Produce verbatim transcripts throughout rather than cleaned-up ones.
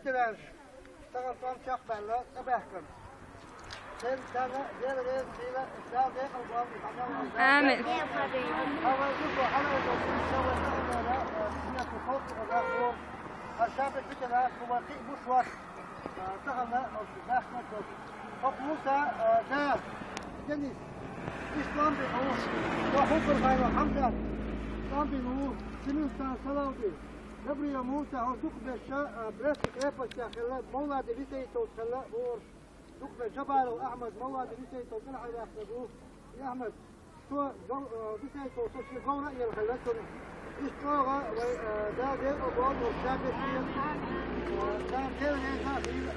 Тахана тӀом чекхбаьлла, цӀабаьхкина. Шен Дала Дела реза хийла, Дала декъал болба. Амин. Тахана Муса, да, Денис, Ислам бин Нур, ва Хубар Хайло Хамзат, Ислам бин Нур, Симинстан Салавди, Габриэл Муса, хьо дукхаберш, а, Брестский крепостьтехь хилла, Мовлади Висаитовс хилла, орш. Дукхаберш Джабаров Ахьмад, Мовлади Висаитов кӀелхьарваьккхина ву. И Ахьмад, цо гов-, а, Висаитовс шен говра а елла хилла цунна. Иштта чӀогӀа вай, а, Дала декъал болба, вай шаберш а, а, Дала Дела реза а хийла,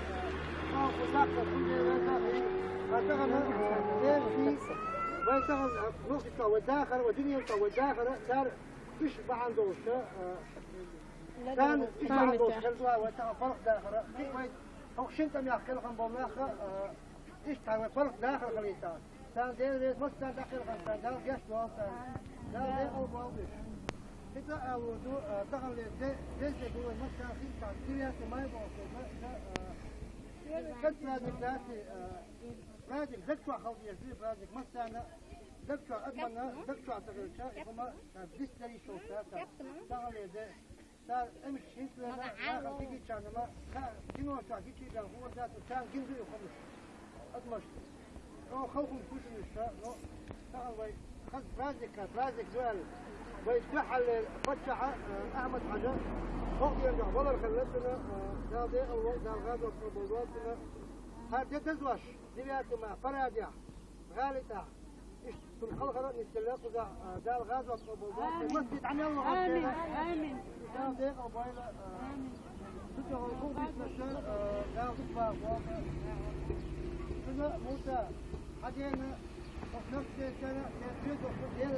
а, чӀогӀа кху даккха, кху Дела реза а хийла. Ткъа тахана, а, Дела сий, вай тахана, а, нохчашка вай дахар, вай диненца вай дахар, цара уьш бахьана долуш, а, Царна иштта хьан долуш хила вай тахана паргӀатдахара, кхин а вай хӀокху шина тӀамехь кхелхина болу нах а, иштта хьан вай паргӀатдахар хилийта. Царна Дела реза массарна дӀакхелхина, царна Дала гечдойла царна. Дала декъал болба уьш. Кхин цкъа а алур ду, а, таханлера де-, деза де ду вай массарна хиъчахь, девятое май боху, ма, ма, а, кад праздник дац и, а, праздник даг чохь хила дезаш ду и праздник массарна, даг чохь адамна, даг чохь ца хилча, и хӀума, а, дицдерриш йолуш дац, а, таханлера де. Цара эмш хӀинца вена, нахана дигичарна-м, цхьа киношкахь гичий бен хуур дац, царна гина ду и хӀуманаш. Адамашна. Чохь халхунаш бу шуна иштта, но тахана вай хаза праздник, праздник ду аьлла, вай дуьххьарлера паччахьа, а, Ахьмад-Хьаьжа, бакъдерг валар хилла цуьнан, а, Дала декъал войла, Дала гӀазот къобалдойла цуьнан. ХӀара де дазош, девятый май парадехь, гӀали тӀехь. Иштта цунна хьалхара а нисделла кхузахь, а, Дала гӀазот къобалдойла. Амин. Масех дӀа мел вахана шена. Амин. Дала декъал бойла, а, цу тӀехула гӀуллакхаш, а, Дала дукха ваха вогӀу. Шуна, Муса, хьан дена, хӀокху Нохчийчоьнна, я чуьйдо, я